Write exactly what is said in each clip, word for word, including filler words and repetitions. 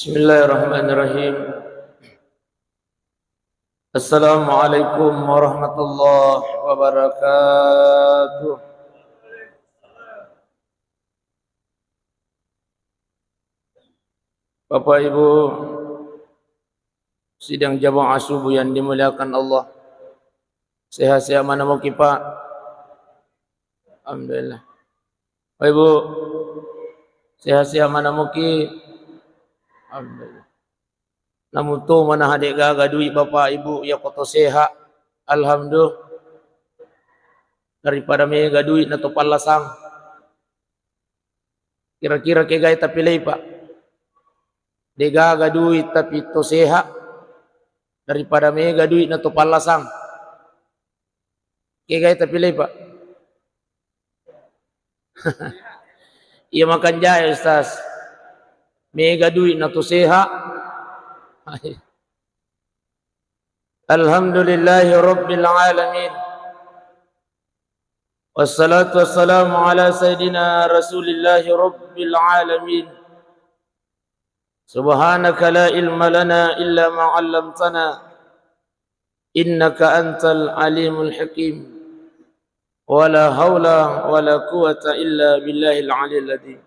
Bismillahirrahmanirrahim. Assalamualaikum warahmatullahi wabarakatuh. Bapak Ibu sidang jamaah subuh yang dimuliakan Allah, sehat-sehat mana muki, Pak? Alhamdulillah. Bapak Ibu, sehat-sehat mana muki? Alhamdulillah. Namu to mana hade gaga duit Bapak Ibu, ya koto sehat. Alhamdulillah. Daripada mega duit na to pallasang. Kira-kira kegai tapilei, Pak? De gaga duit tapi to sehat daripada mega duit na to pallasang. Kegai tapilei, Pak? Iya makan jahe, Ustaz. Mega duit na to sehat. Alhamdulillahi rabbil alamin. Wassalatu wassalamu ala sayyidina Rasulillahi rabbil alamin. Subhanaka la ilma lana illa ma 'allamtana, innaka antal alimul hakim. Wala haula wala quwwata illa billahil aliyil adzim.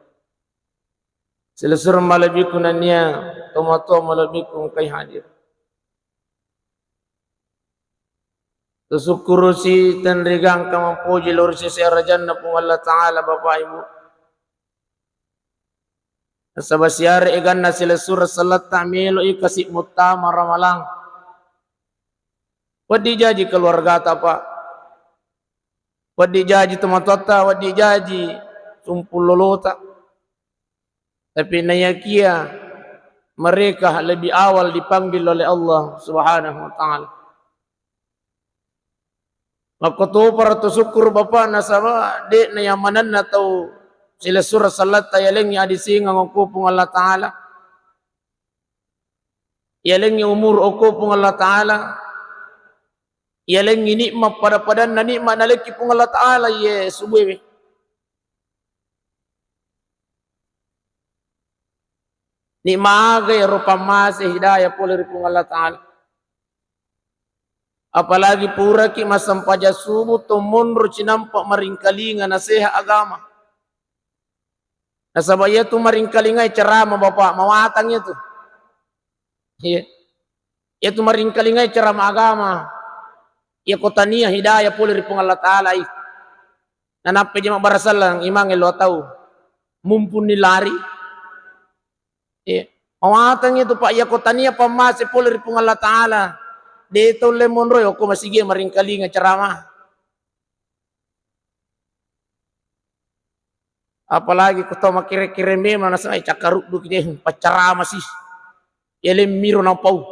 Silessureng malebbiku nennia tomatoa malebbiku engkai hadir. Tasukkurusi tenrigangka mampoji lao ri sese arajanna Puang Allah Ta'ala, Bapak Ibu. Nasaba siare eganna silessureng selletta melo'i kasi muttama ramalang. Wedding jaji keluargata, Pak. Wedding jaji tomatoatta, wedding jaji sumpung lolota. Tapi naiyakia mereka lebih awal dipanggil oleh Allah Subhanahu wa Ta'ala. Makkotoparo to sukkuru Bapak, nasaba de'na yamanenna tau silessureng selletta yalengngi adisingeng okko Puang Allah Ta'ala. Yalengngi umur okko Puang Allah Ta'ala. Yalengngi nikmat pada-padanna nikmat nalekki Puang Allah Ta'ala iye subuewe. Nikmat aga ero pammase hidayah pole ri Puang Allah Ta'ala. Apalagi puraki massempajang subuh to monro cinampa maringkalinga naseha agama. Nasaba iyatu maringkalingai ceramah, Bapak, mawatang iyatu. Iya. Iyatu maringkalingai ceramah agama. Iya ko tania hidayah pole ri Puang Allah Ta'ala i. Nanappa jama barasallang imangnge lo tau. Mumpunni lari. Iya. Mawatang iyatu, Pak, iya ko tania pammase pole ri Puang Allah Ta'ala. De tau le monroi okko masigie maringkalinga ceramah. Apalagi ko tau makkere-kere memang nasaba cakkarudduki de paccarama si. Yaleng miro napau.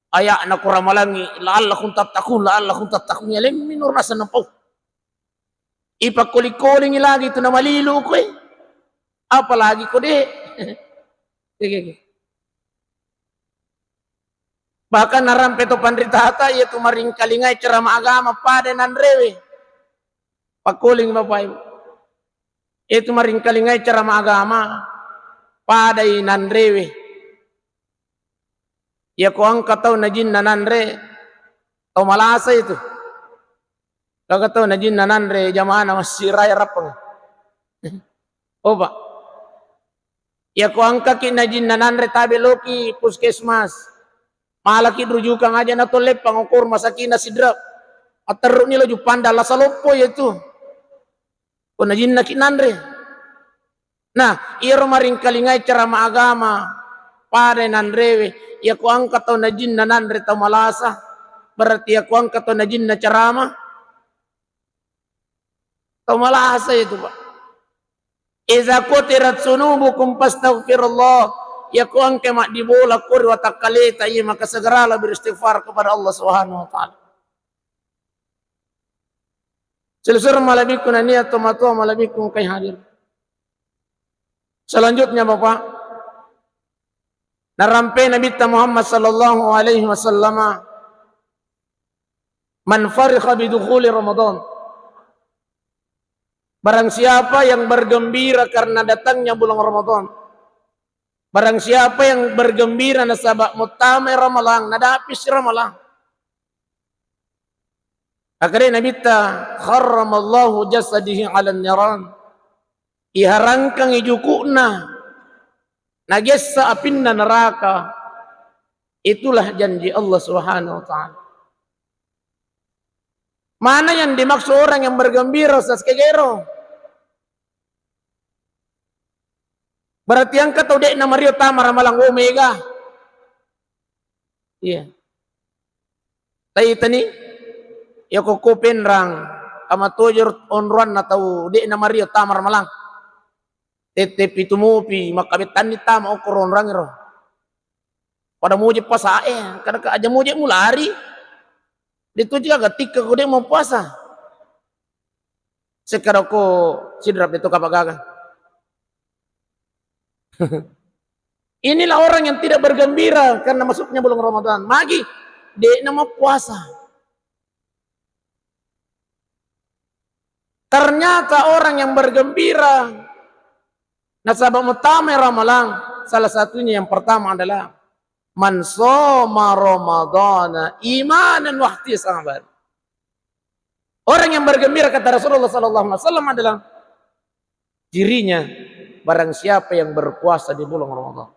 Aya'na ko ramalangi, la'allakum tattaqun, la'allakum tattaqun, yaleng miro nasaba napau. Ipakkoli-kolingi lagi tu namalilu koe. Apalagi ko de. Bahkan narampe to panritata, iyatu maringkalingai ceramah agama pada nanrewe. Pakkoling Bapak Ibu. Iyatu maringkalingai ceramah agama padai nanrewe. Iya ko engka tau najinna nanre, tau malasa itu. Gaga tau najinna nanre jamaah na massirai rappeng. Oh, Pak. Iya ko engkaki najinna nanre tabe loki puskesmas. Malaki rujukang aja na to leppang okor masakina sidra. Atterruni lo jupanda la saloppo iya tu. Ko najinnaki nanre. Nah, iyaro maringkalingai ceramah agama pada nanrewe, iya ko engka tau najinna nanre tau malasa, berarti iya ko engka tau najinna ceramah, tau malasa itu, Pak. Iza kutirat sunubukum fastaghfirullah. Iya ko engka maddibola kori watakkaleta, iya maka segeralah beristighfar kepada Allah Subhanahu wa Ta'ala. Silessureng malebbiku nennia tomatoa malebbiku engkai hadir. Selanjutnya, Bapak, narampe Nabitta Muhammad sallallahu alaihi wasallama, "Man fariha bidukhuli Ramadan." Barang siapa yang bergembira karena datangnya bulan Ramadan, Barang siapa yang bergembira nasaba muttamai Ramalang, nadapisi Ramalang. Akkeda Nabitta, "Harramallahu jasadihi 'alan niran." Iharangkangi juku'na, nagessa apinna neraka. Itulah janji Allah Subhanahu wa Ta'ala. Mana yang dimaksud orang yang bergembira, Ustaz Kegero? Berarti engka tau de'na mario tama Ramalang, oh, mega. Iya. Taitani, iya ko, ko Penrang, kamatojo onroanna tau de'na mario tama Ramalang. Tette pitu mopi, makkabettanni tama okko ro onroangngero. Pada moje puasae, kada ka aja moje mulari. De'to jigaga tikka ko de' mappuasa. Sekkada ko Sidrap de'to kapa gaga. Inilah orang yang tidak bergembira karena masuknya bulan Ramadan. Magi, de'na mappuasa. Ternyata orang yang bergembira nasaba muttamai Ramalang, salah satunya yang pertama adalah man shoma Ramadana imanan wahtisaban. Orang yang bergembira, kata Rasulullah sallallahu alaihi wasallam, adalah dirinya barang siapa yang berpuasa di bulan Ramadan.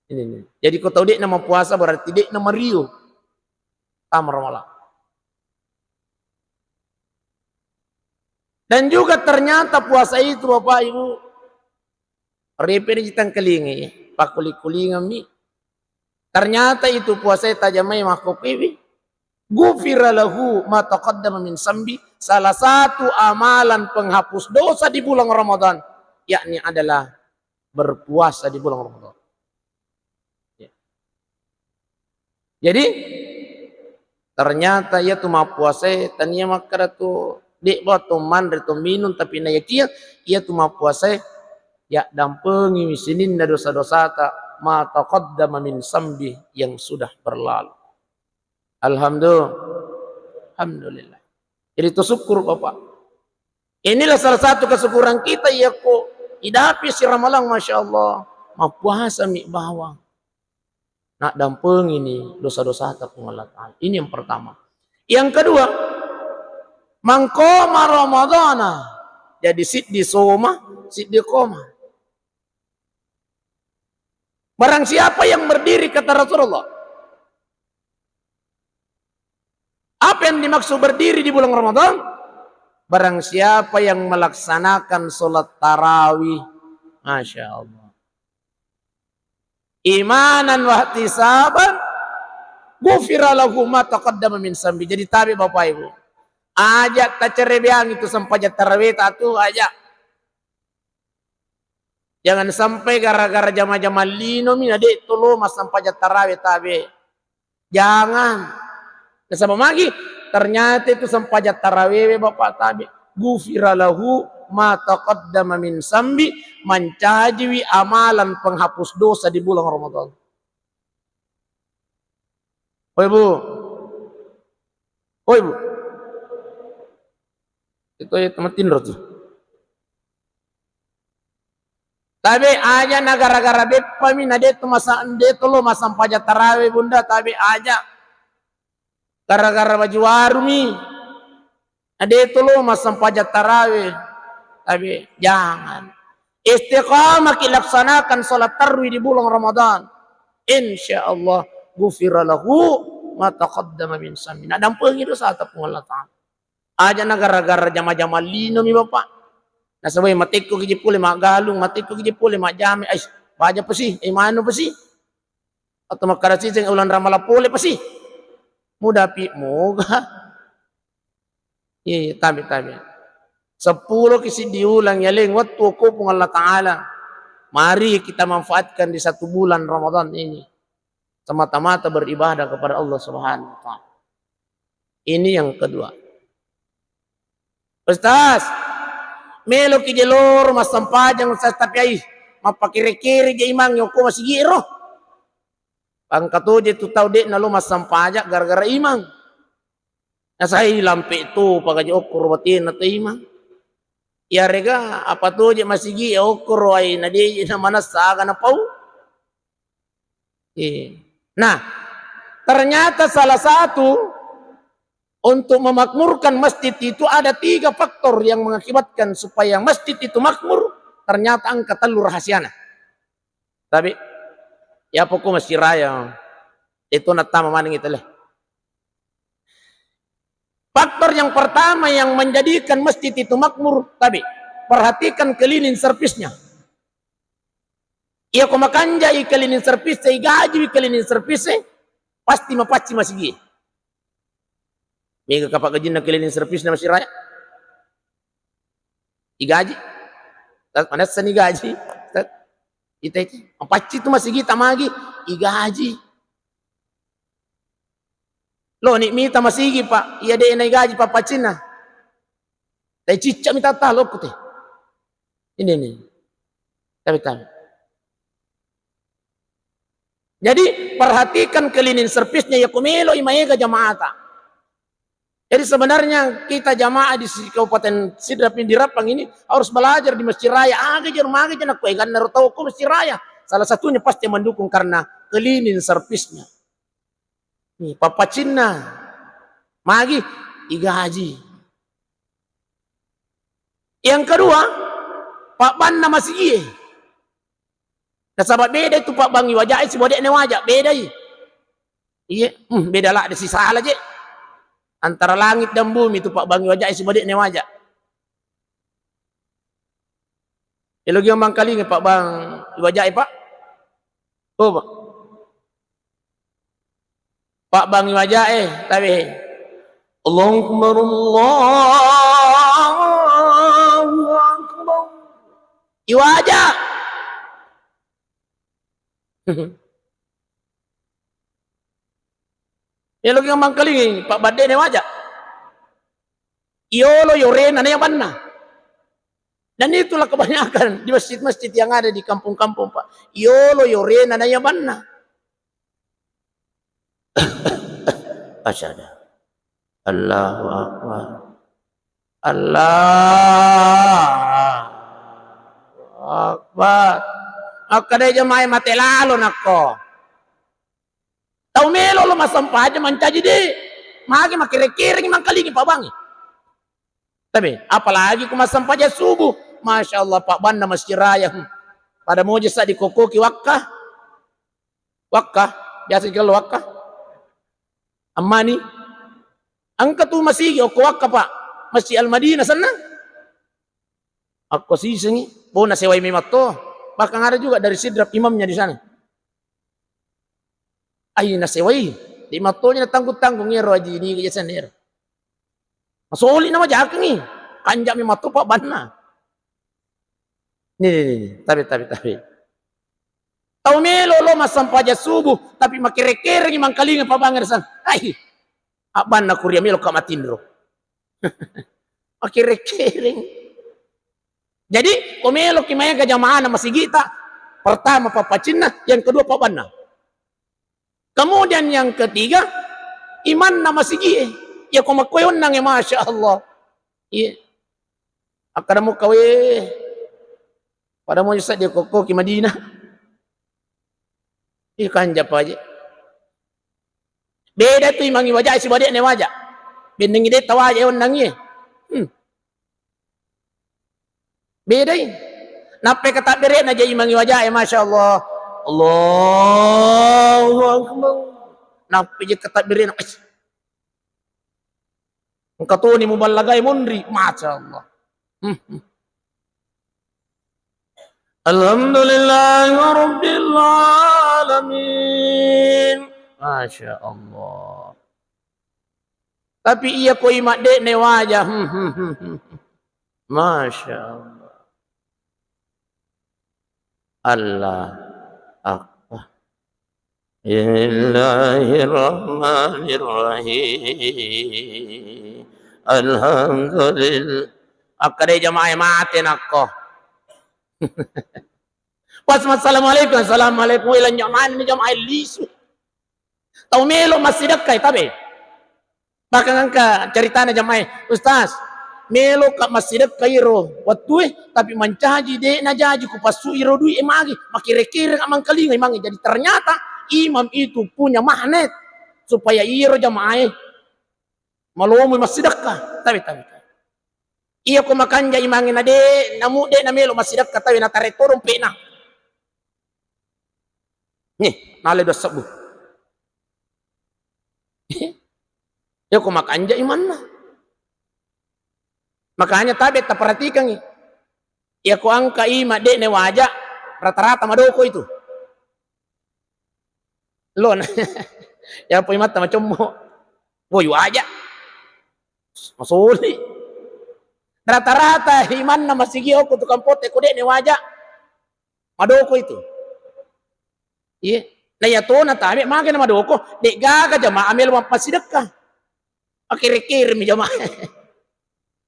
Ini nih. Jadi ko tau de'na mappuasa berarti de'na mario tama Ramalang. Dan juga ternyata puasa itu, Bapak Ibu, riperi jitangkalingi, pakkuli-kulingemmi. Ternyata itu puasa tajamai makkokkoewi. Ghufira lahu ma taqaddama min zambi, salah satu amalan penghapus dosa di bulan Ramadan, yakni adalah berpuasa di bulan Ramadan. Ya. Jadi, ternyata iyatu mappuasae tania makkeda tu, de'ba to manre to minung, tapi nayakia iyatu mappuasae yaddampengiwi sininna dosa-dosata, ma taqaddama min zambi, yang sudah berlalu. Alhamdulillah. Alhamdulillah. Jadi, to syukur, Bapak. Inilah salah satu kesyukuran kita, iya ko idapisi Ramalang, Masya Allah, mappuasami bawang. Naddampengini dosa-dosata Puang Allah Ta'ala. Ini yang pertama. Yang kedua, man qama Ramadana. Jadi, siddi soma, siddi qama. Barang siapa yang berdiri, kata Rasulullah. Apa yang dimaksud berdiri di bulan Ramadan? Barang siapa yang melaksanakan sholat tarawih, Masya Allah. Imanan wahtisaban, ghufira lahu ma taqaddama min zambi. Jadi tabe, Bapak Ibu. Aja tacerebeangi tu sempajang tarawih tatu aja. Jangan sampai gara-gara jama-jama linomi na de' to lo massempajang tarawih tabe. Jangan. Nasaba magi? Ternyata itu sempajang tarawih we, Bapak, tabe. Ghufira lahu ma taqaddama min zambi, mancajiwi amalan penghapus dosa di bulan Ramadan. Oi, Bu. Oi, Bu. Itu ya teman tinro tuh. Tabe aja na gara-gara beppami na de' to masa-, de' to lo massempajang tarawih, Bunda, tabe aja. Gara-gara baju warumi na de' to lo massempajang tarawih, tabe jangan. Istiqamah ki laksanakan sholat tarawih di bulan Ramadan. Insya Allah ghufira lahu ma taqaddama min zambi. Naddampengi dosata Puang Allah Ta'ala. Aja na gara-gara jama-jama linomi, Bapak. Nasaba matekko ki je pole maggalung, matekko ki je pole majjama, ais, baja pasi, eh, manu pasi. Atau makkada siseng ulang ramala pole pasi. Mudapi moga. Iya, iya, tabe, tabe. Seppulo ki siddi ulang yaleng wettu okko Puang Allah Ta'ala. Mari kita manfaatkan di satu bulan Ramadan ini. Semata-mata beribadah kepada Allah Subhanahu wa Ta'ala. Ini yang kedua. Ustaz, melo ki je loro massempajang, Ustaz, tapi ai mappakere-kere je imang okko masigi ro. Pangka to je tu tau de' na lo massempajang gara-gara imang. Nasai lampe to pagaji okko ro batena to imang. Iyarega apa toje masigi e okkoro ai na deje na manessa aga napau. Eh. Nah, ternyata salah satu untuk memakmurkan masjid itu ada tiga faktor yang mengakibatkan supaya masjid itu makmur, ternyata engka tellu rahasiana. Tapi, ya pokok masjid raya, itu nattama maneng itu leh. Faktor yang pertama yang menjadikan masjid itu makmur, tapi perhatikan cleaning service-nya. Iya ko makanjai cleaning service, igaji cleaning service, pasti mapacci masigi. Mega kapang gajinna cleaning service na masjid raya. Igaji. Tat-, manessani gaji. Tat-, ita itu. Mapacci tu masigi tamagi. Igaji. Lo ni mita masigi, Pak. Iya de na igaji papaccinna. Tai cicca mita talo ku te. Ini nih. Tapi tahu. Jadi, perhatikan cleaning service-nya, ya, ku melo i maega jamaata. Jadi, sebenarnya kita jamaah di si-, Kabupaten Sidrap ini, di Rappang ini, harus belajar di Masjid Raya. Aga je, mage je, nakko eganna ro tau ko Masjid Raya. Salah satunya pasti mendukung karena cleaning service-nya. Nih, pappacinna. Magi, igaji. Yang kedua, pabbanna masigie. Nasaba beda itu pabbangi wajae sibawa de'ne waja, bedai. Iya, hmm, beda ladde sisala je. Antara langit dan bumi itu pabbangi wajae sibawa de'ne waja. Elogi mangkalinga pabbang wajae, Pak. Oh, Pak. Pabbangi wajae, tabe. Allahu Akbar, Allahu Akbar. Iwaja. Elogi mangkalingi, Pak, badde'ne waja. Iyolo yorena na yabanna. Dan itulah kebanyakan di masjid-masjid yang ada di kampung-kampung, Pak. Iyolo yorena na yabanna. Asyhadu. Allahu Akbar. Allahu Akbar. Makkeda jamaah mate lalo nakko. Tau melo lo massempajang mancaji de. Magi makkere-kereng mangkalingi pabbangi. Tapi apalagi ku massempajang subuh. Masya Allah, pabbanna masjid raya. Hmm. Pada moja sa dikokkoki wakka. Wakka, biasa dikello wakka. Ammani. Engka tu masigi okko wakka, Pak. Masjid Al-Madinah senna. Akko sisengi, bo nasewai mematto. Bahkan ada juga dari Sidrap imamnya di sana. Ai nasewai, di mattonya natanggung-tanggung ero aji ni jasen ero. Masoli nama jakengi, kanjak mematto pabbanna. Ni, ni, ni, ni. Tabe, tabe, tabe. Tau melo lo massempajang subuh, tapi makkere-kerengi mangkalinga pabbangi san. Ai, abbanna kuria melo ka matinro. Makkere-kereng. Jadi, ko meloki maega jamaana masigita, pertama pappacinna, yang kedua pabbanna. Kemudian yang ketiga, imanna masigie. Ya ko makkoe onnange, Masya Allah. Iya. Akkada muka we. Pada mau seddi kokkoki Madinah. Iya kanja paje. Beda tu imangi waja sibawa de'ne waja. Bennengi de tawaja onnangi. Hmm. Bedai. Nappe katabbere'na je imangi wajae, Masya Allah. Allahu Akbar. Nappe je katabbere'na. Aish. Engka toni muballagai monri. Masya Allah. Hmm, hmm. Alhamdulillahi Rabbil Alamin. Masya Allah. Tapi iya ko imadde'ne waja. Hmm, hmm, hmm, hmm. Masya Allah. Allah Akbar. Bismillahirrahmanirrahim. Alhamdulillah. Akkadai jamaah mate nakko. Pas assalamualaikum, assalamualaikum. Wih, lanjut mana ni jamaah lisu. Tau melo massidekkai tabe. Bahkan engka ceritana jamaah, Ustaz, Meloka massidekka iro wettue, tapi mancaji de' najaji kupassui iro dui'e magi, makere-kere mangkalinga imangnge. Jadi ternyata imam itu punya magnet supaya iro jamaae malomo massidekka. Tabe, tabe, tabe. Iya ko makanja imangnge na de', namu de' namelo massidekka, tabe natare to dompe'na. Nih, nale dua sebbu. Iya ko makanja imanna. Makanya tabe taperhatikangi. Iya ko angka ima de' ne waja, rata-rata madoko itu. Lo na. Ya poi mata macommo. Woi waja. Masoli. Rata-rata imanna masigi okko tu kampote ko de' ne waja. Madoko itu. Iya. Na iya tona tabe mage na madoko, de' gaga jamaah melo mappasidekka. Akere-keremi jamaah.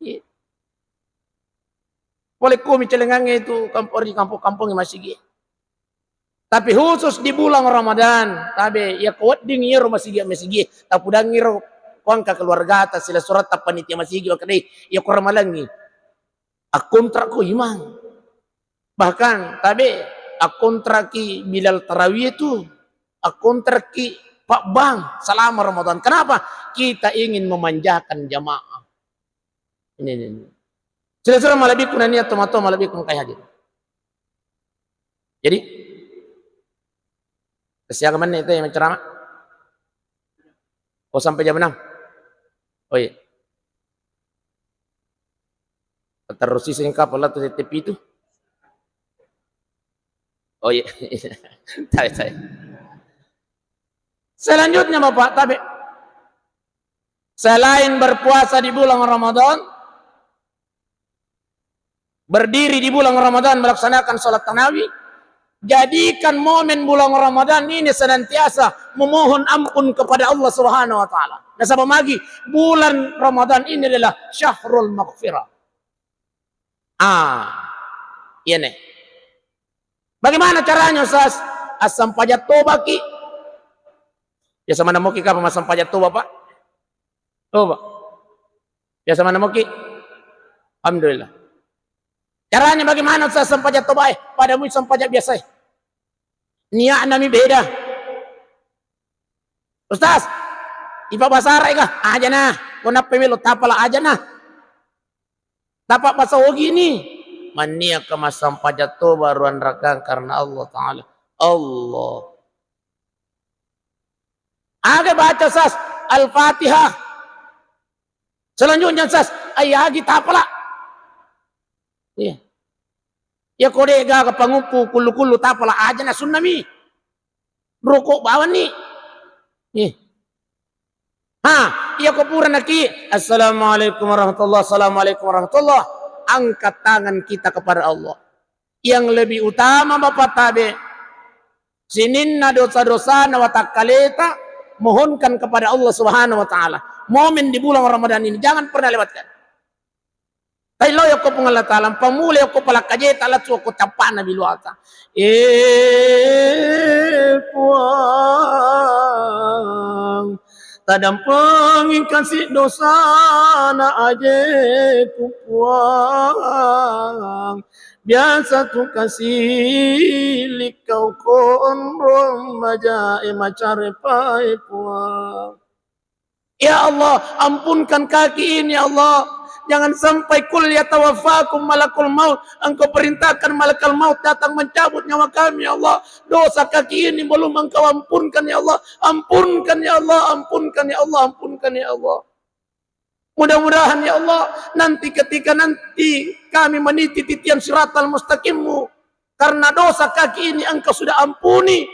Iya. Pole komi celengangnge itu kampo-, ri kampong-kampongnge masigi. Tapi khusus di bulan Ramadan, tabe iya ko wedding iyaro masigi, masigi, tapudangngi ro ko angka keluargata, sila suratta panitia masigi, makkedai, iya ko ramalangngi. Akkontrak ko imang. Bahkan tabe akkontrakki bilal tarawih itu, akkontrakki Pak Bang selama Ramadan. Kenapa? Kita ingin memanjakan jamaah. Ini, ini, ini. Sila-sila malebbiku nania tomato malebbiku engkai hadir. Jadi, kesiaga menit itu yang menceramah? Oh, sampai jam enam. Oh iya. Terus sih singkat pala tuh T P itu. Oh iya. Tabe, tabe. Selanjutnya Bapak, tabe. Selain berpuasa di bulan Ramadan, berdiri di bulan Ramadan melaksanakan sholat tarawih, jadikan momen bulan Ramadan ini senantiasa memohon ampun kepada Allah Subhanahu wa Ta'ala. Nasaba magi bulan Ramadan ini adalah syahrul maghfirah. Ah, iya ne. Bagaimana caranya, Ustaz? Assampajang tobaki. Biasa mana moki kapa massampajang toba, Pak? Coba. Biasa mana moki? Alhamdulillah. Caranya bagaimana, Ustaz, sampajang toba, eh? Pada mui sampajang biasa, eh? Niatna mi beda. Ustaz, ipa bahasa Arab kah? Aja nah. Ko nappa melo tapala aja nah. Tapa bahasa Ogi ni. Manniakka massampajang toba ruang rakang karena Allah Ta'ala. Allah. Aga baca, Sas, Al-Fatihah. Selanjutnya, Sas, ayagi tapala. Iya. Ya kode gaga panguppu kullu-kullu tapala aja na sunnami. Rokok bawanni. Iya. Ha, iya ko pura naki, "Assalamualaikum warahmatullah, assalamualaikum warahmatullah." Angkat tangan kita kepada Allah. Yang lebih utama, Bapak tabe, sininna dosa-dosana watakkaleta, mohonkan kepada Allah Subhanahu wa Ta'ala. Momen di bulan Ramadan ini, jangan pernah lewatkan. Taillau yokko Puang Allah Ta'ala, pamula yokko palakkajeta, latsu okko cappa'na biluata. Eh, Puang, tadampengi kasi dosana ajeku, Puang. Biasa tu kasi likau konrong majae macarepae, Puang. Ya Allah, ampunkan kaki ini, ya Allah. Jangan sampai qul yatawaffakum malakul maut. Engkau perintahkan malakal maut datang mencabut nyawa kami, ya Allah. Dosa kaki ini belum Engkau ampunkan, ya Allah. Ampunkan, ya Allah. Ampunkan, ya Allah. Ampunkan, ya Allah. Mudah-mudahan, ya Allah, nanti ketika nanti kami meniti titian siratal mustaqimmu, karena dosa kaki ini Engkau sudah ampuni,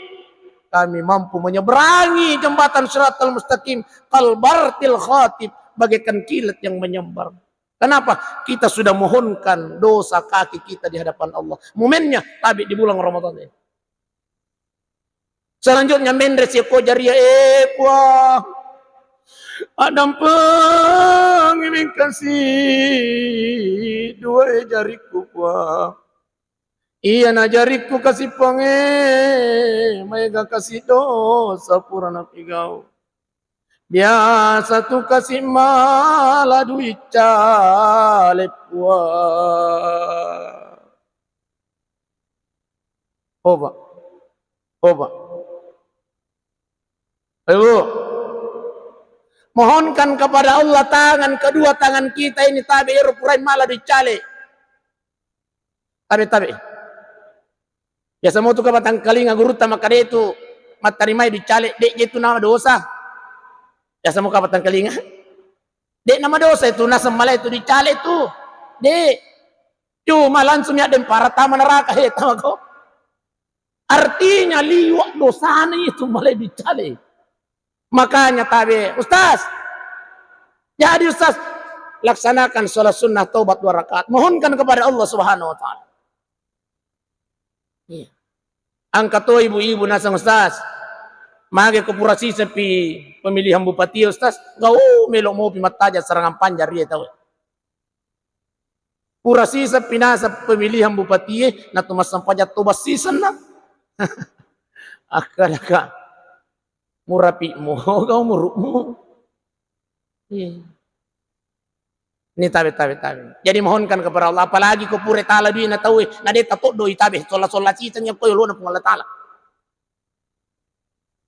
kami mampu menyeberangi jembatan siratal mustaqim, kalbartil khatib, bagaikan kilat yang menyambar. Kenapa? Kita sudah mohonkan dosa kaki kita di hadapan Allah. Momennya tabe di bulan Ramadan ini. Selanjutnya, menre si ko jaria, eh, Puang. Addampengimi kasi dua jariku, Puang. Iya na jariku kasi, Puang, eh, maega kasi dosa pura napigau. Biasa tu kasi mala dui cale, Puang. Coba. Coba. Ibu, mohonkan kepada Allah tangan kedua tangan kita ini tabe ero purai mala dui cale. Tabe, tabe. Biasa mo tu ka batangkalinga gurutta makkeda tu mattarimai dui cale, de je tu nama dosa. Biasa mo ka batangkalinga. De nama dosa itu naseng malai tu dui cale tu. De. Cuma langsung ya dempara tama neraka he tama ko. Artinya liwat dosana itu malai dui cale. Makanya tabe, Ustaz. Jadi Ustaz, laksanakan sholat sunnah taubat dua rakaat. Mohonkan kepada Allah Subhanahu wa Ta'ala. Iya. Angka to ibu-ibu naseng Ustaz. Mage ko pura sisepi pemilihan bupati Ustaz. Gau melo mopi mattaja serangan panjang rie tau. Pura siseng pinasa pemilihan bupatie, natu massempajang toba sisenna. Akkalaka murapi moga umurukmu. Iya. Ini tabe, tabe, tabe. Jadi mohonkan kepada Allah, apalagi ko pura tala dui na tau, na de tatoddoi tabe, sola-sola siseng yang koyo lona Puang Allah Taala.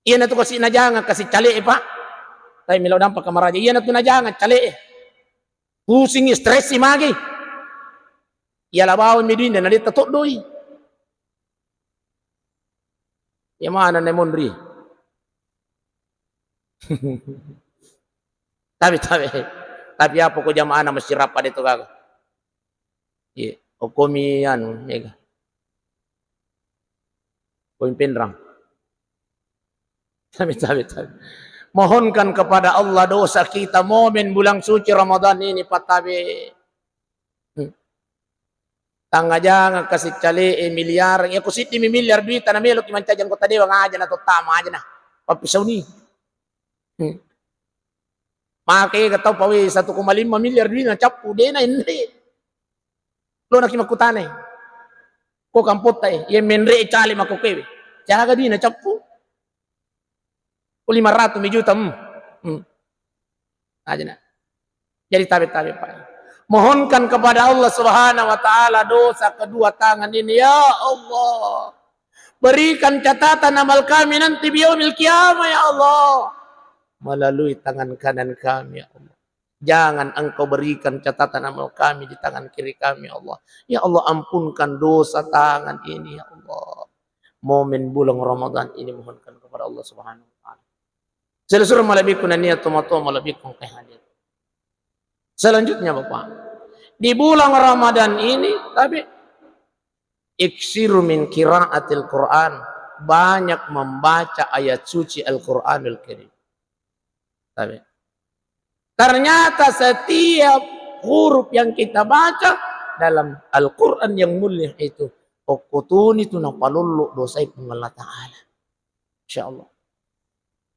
Iya natu kasi najanga kasi cale, Pak. Tapi melo dampa kamaraja. Iya natu najanga cale. Pusing, stres si magi. Iya la bawang mi duinna na de tatoddoi. Iya mana ne monri. Tapi, tapi, tapi apa ko jamaah na masirapa de to gaga. Iya, okomi anu, ega. Komi penrang. Tabe, tabe, tabe. Mohonkan kepada Allah dosa kita momen bulan suci Ramadan ini, Pak, tabe. Hmm. Tangajanga kasi cale e miliar, ya ku siddi mi miliar duita na melo ki mancaji anggota dewan aja na tottama aja na. Pappisauni. Hmm. Make ga tau pawe satu koma lima miliar duina cappu, de na enre. Lo naki makkutane. Ko kampotta e, ye menre cale makkokewe. Jaga duina cappu. Ko lima ratus mi juta, hmm. Hmm. Aja na. Jadi tabe-tabe, Pak. Mohonkan kepada Allah Subhanahu wa Ta'ala dosa kedua tangan ini, ya Allah. Berikan catatan amal kami nanti di yaumil qiyamah, ya Allah. Melalui tangan kanan kami, ya Allah. Jangan Engkau berikan catatan amal kami di tangan kiri kami, ya Allah. Ya Allah, ampunkan dosa tangan ini, ya Allah. Momen bulan Ramadan ini mohonkan kepada Allah Subhanahu wa Ta'ala. Selesur malebbiku nania tomatoa malebbiku engka hadir. Selanjutnya, Bapak, di bulan Ramadan ini, tapi iksiru min qiraatil Quran, banyak membaca ayat suci Al-Quranul Karim. Tapi ternyata setiap huruf yang kita baca dalam Al-Quran yang mulia itu, okkotoni tu napalollo dosai Puang Allah Ta'ala. Insya Allah.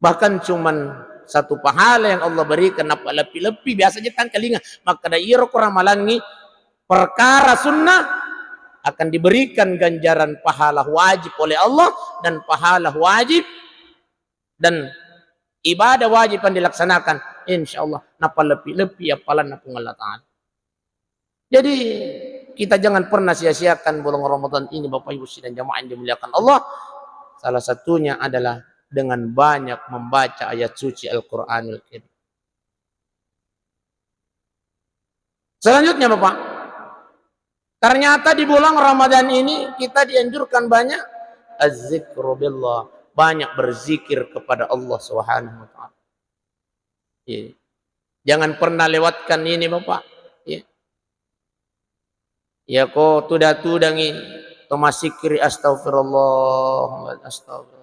Bahkan cuman satu pahala yang Allah berikan, nappa leppi-leppi, biasa aja tangkalinga. Makkeda iyaro ko ramalangi perkara sunnah akan diberikan ganjaran pahala wajib oleh Allah dan pahala wajib dan ibadah wajib yang dilaksanakan, insya Allah nappa leppi-leppi appalanna Puang Allah Ta'ala. Jadi, kita jangan pernah sia-siakan bulan Ramadan ini, Bapak Ibu sidang jamaah yang dimuliakan Allah. Salah satunya adalah dengan banyak membaca ayat suci Al-Quranul Karim. Selanjutnya, Bapak, ternyata di bulan Ramadan ini kita dianjurkan banyak az-zikru billah, banyak berzikir kepada Allah Subhanahu wa Ta'ala. Iya. Jangan pernah lewatkan ini, Bapak. Iya. Ya ko tuda-tudangi to massikkiri, astagfirullah, astagfirullah.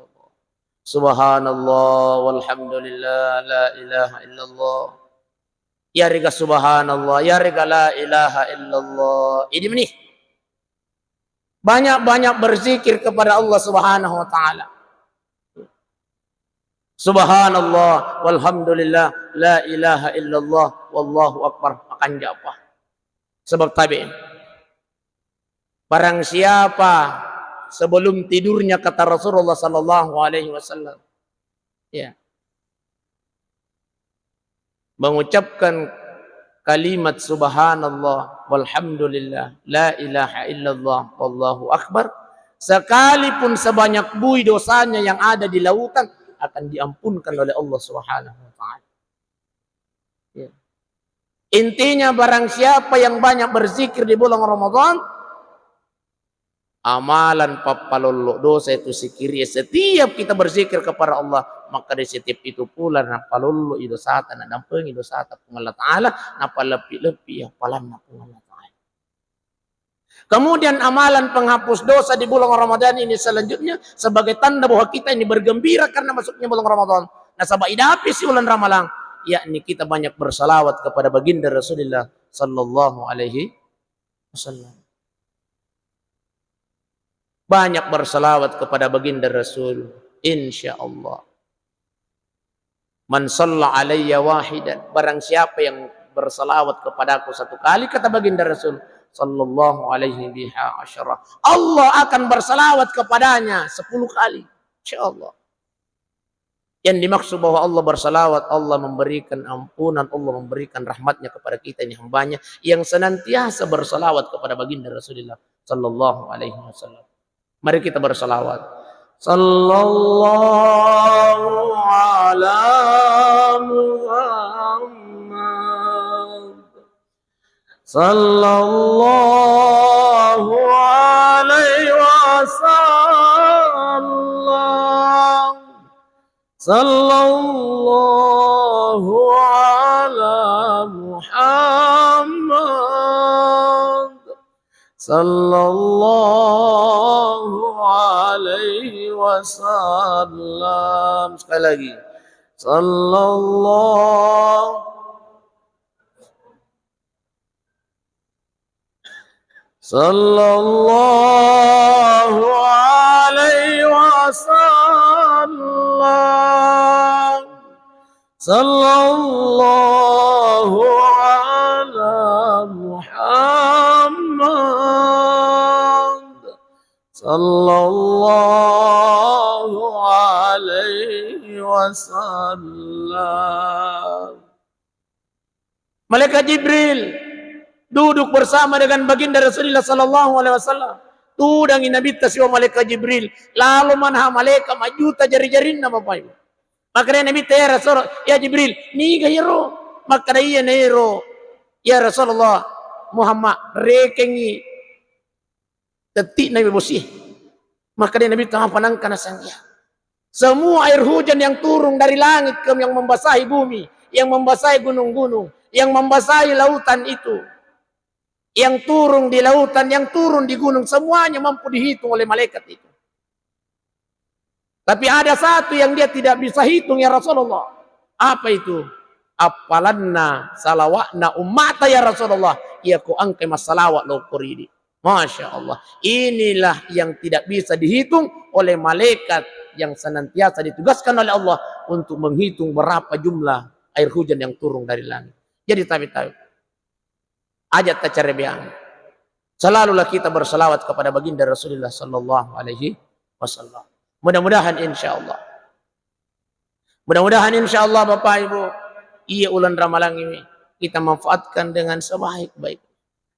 Subhanallah, walhamdulillah, la ilaha illallah. Yarega subhanallah, yarega la ilaha illallah. Ini meni. Banyak-banyak berzikir kepada Allah Subhanahu wa Ta'ala. Subhanallah, walhamdulillah, la ilaha illallah, wallahu akbar. Makanja apa? Sebab tabe. Barang siapa sebelum tidurnya, kata Rasulullah sallallahu alaihi wasallam, ya, mengucapkan kalimat subhanallah, walhamdulillah, la ilaha illallah, wallahu akbar, sekalipun sebanyak bui dosanya yang ada di lautan, akan diampunkan oleh Allah Subhanahu wa Ta'ala. Ya. Intinya, barang siapa yang banyak berzikir di bulan Ramadan, amalan pappalollo dosa itu zikir. Setiap kita berzikir kepada Allah, maka di setiap itu pula napalollo i dosata, nadampengi dosata Puang Allah Ta'ala, napalepi-lepi i appalanna Puang Allah Ta'ala. Kemudian, amalan penghapus dosa di bulan Ramadan ini selanjutnya sebagai tanda bahwa kita ini bergembira karena masuknya bulan Ramadan. Nasaba idapisi uleng Ramalang, yakni kita banyak bersalawat kepada baginda Rasulullah sallallahu alaihi wasallam. Banyak bersalawat kepada baginda Rasul, insya Allah. "Man shalla alayya wahidan," barang siapa yang bersalawat kepadaku satu kali, kata baginda Rasul, "sallallahu alaihi biha asyara," Allah akan bersalawat kepadanya sepuluh kali, insya Allah. Yang dimaksud bahwa Allah bersalawat, Allah memberikan ampunan, Allah memberikan rahmatnya kepada kita ini hambanya yang senantiasa bersalawat kepada baginda Rasulullah sallallahu alaihi wasallam. Mari kita bersalawat. Sallallahu ala Muhammad. Sallallahu alaihi wasallam. Sallallahu ala Muhammad. Sallallahu alaihi wasallam. Sekali lagi. Sallallahu Sallallahu alaihi wasallam. Sallallahu ala Muhammad. Sallallahu alaihi wasallam. Malaikat Jibril duduk bersama dengan baginda Rasulullah sallallahu alaihi wasallam. Tudangi Nabitta sibawa malaikat Jibril. Lalo manaha malaikat majjuta jari-jarinna, Bapak Ibu. Makkedai Nabitta, "Ya Rasul, ya Jibril, niga iyaro?" Makkeda, "Iya nairo, ya Rasulullah, Muhammad, rekengngi tetti'na bosi." Makkeda Nabitta, "Apa nangka nasang iya?" Semua air hujan yang turun dari langit ke, yang membasahi bumi, yang membasahi gunung-gunung, yang membasahi lautan itu, yang turun di lautan, yang turun di gunung, semuanya mampu dihitung oleh malaikat itu. Tapi ada satu yang dia tidak bisa hitung, ya Rasulullah. Apa itu? Appalanna salawatna ummata, ya Rasulullah. Iya ko engkai massalawat lao ko ridi. Masya Allah. Inilah yang tidak bisa dihitung oleh malaikat yang senantiasa ditugaskan oleh Allah untuk menghitung berapa jumlah air hujan yang turun dari langit. Jadi, tabe-tabe, aja tacarebeang. Selalulah kita bersalawat kepada baginda Rasulullah sallallahu alaihi wasallam. Mudah-mudahan, insya Allah. Mudah-mudahan, insya Allah, Bapak Ibu, iya uleng Ramalang ini kita manfaatkan dengan sebaik-baik.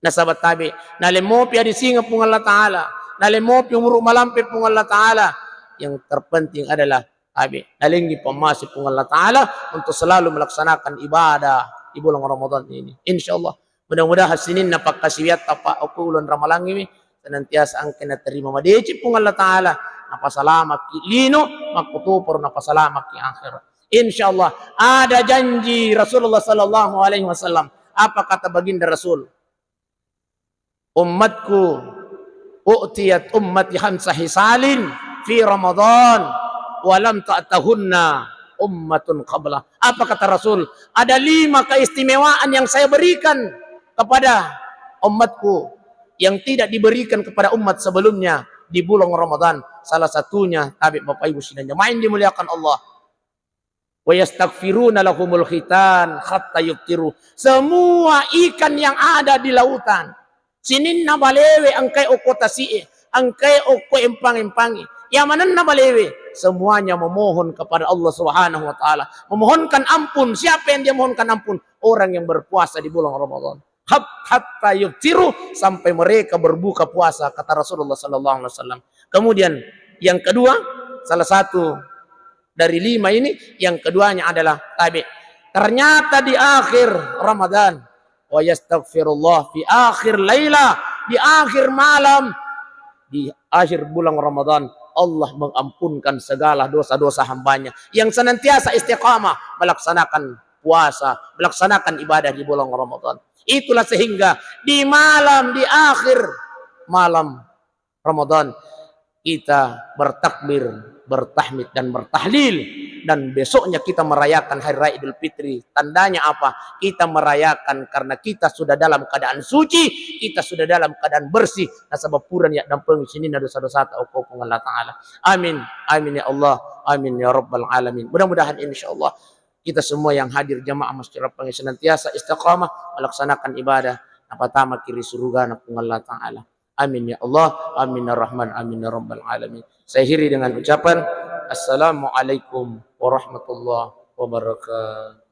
Nasaba tabe, nalemmopi adisingeng Puang Allah Ta'ala, nalemmopi umuru malampe Puang Allah Ta'ala. Yang terpenting adalah tabe, nalenggi pammase Puang Allah Ta'ala untuk selalu melaksanakan ibadah di bulan Ramadan ini. Insya Allah, mudah-mudahan sininna pakkasiwiatta, Pak, okko uleng Ramalang ini senantiasa engka naterima madeceng Puang Allah Ta'ala, napasalamaki lino, makkutoparo napasalamaki akhirat. Insya Allah, ada janji Rasulullah sallallahu alaihi wasallam. Apa kata baginda Rasul? "Ummatku, u'tiyat ummati khamsa khisalin fi Ramadan, wa lam ta'tahunna ummatun qabla." Apa kata Rasul? Ada lima keistimewaan yang saya berikan kepada umatku yang tidak diberikan kepada umat sebelumnya di bulan Ramadan. Salah satunya, tabe, Bapak Ibu sidang jamaah yang dimuliakan Allah. "Wa yastaghfiruna lahumul khitan hatta yuftiru." Semua ikan yang ada di lautan, sininna balewe engkai okko tasi'e, engkai okko empang-empange. Iya manenna balewe, Semuanya memohon kepada Allah Subhanahu wa Ta'ala, memohonkan ampun. Siapa yang dia mohonkan ampun? Orang yang berpuasa di bulan Ramadan. Hat-, hatta yuftiru, sampai mereka berbuka puasa, kata Rasulullah sallallahu alaihi wasallam. Kemudian yang kedua, salah satu dari lima ini, yang keduanya adalah tabi'. Ternyata di akhir Ramadan, wa yastaghfirullah fi akhir laila, di akhir malam, di akhir bulan Ramadan, Allah mengampunkan segala dosa-dosa hambanya yang senantiasa istiqamah melaksanakan puasa, melaksanakan ibadah di bulan Ramadan. Itulah sehingga di malam, di akhir malam Ramadan, kita bertakbir, bertahmid, dan bertahlil. Dan besoknya kita merayakan Hari Raya Idul Fitri. Tandanya apa? Kita merayakan karena kita sudah dalam keadaan suci, kita sudah dalam keadaan bersih. Nasaba purani yaddampengi sininna dosa-dosata okko Puang Allah Ta'ala. Amin. Amin ya Allah. Amin ya Rabbal Alamin. Mudah-mudahan, insya Allah, kita semua yang hadir jamaah Masjid Rappangi senantiasa istiqamah melaksanakan ibadah, napatamaki ri surugana Puang Allah Ta'ala. Amin ya Allah, amin ya Rahman, amin ya Rabbal Alamin. Saya akhiri dengan ucapan, Assalamualaikum warahmatullahi wabarakatuh.